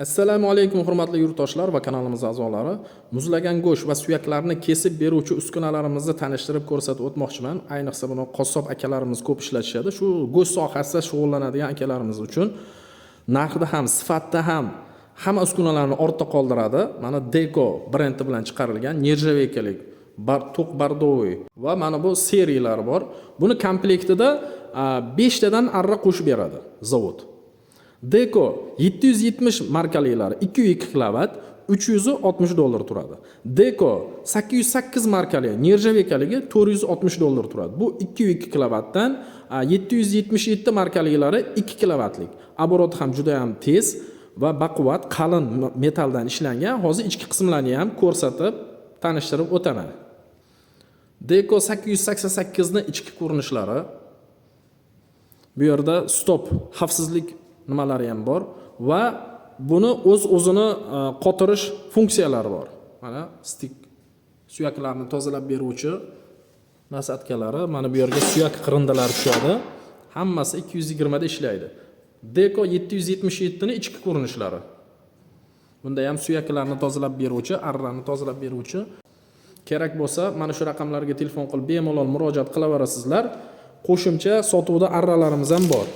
Assalomu alaykum, hurmatli yurtdoshlar va kanalimiz a'zolari. Muzlagan go'sht va suyaklarni kesib beruvchi uskunalarimizni tanishtirib, ko'rsatib o'tmoqchiman. Ayniqsa buni qassob akalarimiz ko'p ishlatishadi. Shu go'sht sohasida shug'ullanadigan akalarimiz uchun narxida ham, sifatda ham hamma uskunalarni ortda qoldiradi. Mana, Deko brendi bilan chiqarilgan нержавейка lik to'q бордовый va mana bu seriyalar bor. Buni komplektida 5 tadan arra qo'shib beradi zavod. Deko 770 markalilari 2,2 kilovat 360 dollar turadi. Deko 808 markali нержавейка ligi 460 dollar turadi. Bu 2,2 kilovatdan, 777 markalilari 2 kilovatlik. Оборот i ham juda ham tez va baquvvat, qalin metalldan ishlangan. Hozir ichki qismlarini ham ko'rsatib, tanishtirib o'taman. Deko 888 ni ichki ko'rinishlari. Bu yerda stop, xavfsizlik nimalari ham bor va buni o'z o'zini qotirish funksiyalari bor. Mana, стык, suyaklarni tozalab beruvchi насадка lari, mana bu yerga suyak qirindilari tushadi. Hammasi 220 da ishlaydi. Deko 777 ni ichki ko'rinishlari. Bunda ham suyaklarni tozalab beruvchi, arrani tozalab beruvchi. Kerak bo'lsa, mana shu raqamlarga telefon qilib bemalol murojaat qilaverasizlar. Qo'shimcha sotuvda arralarimiz ham bor.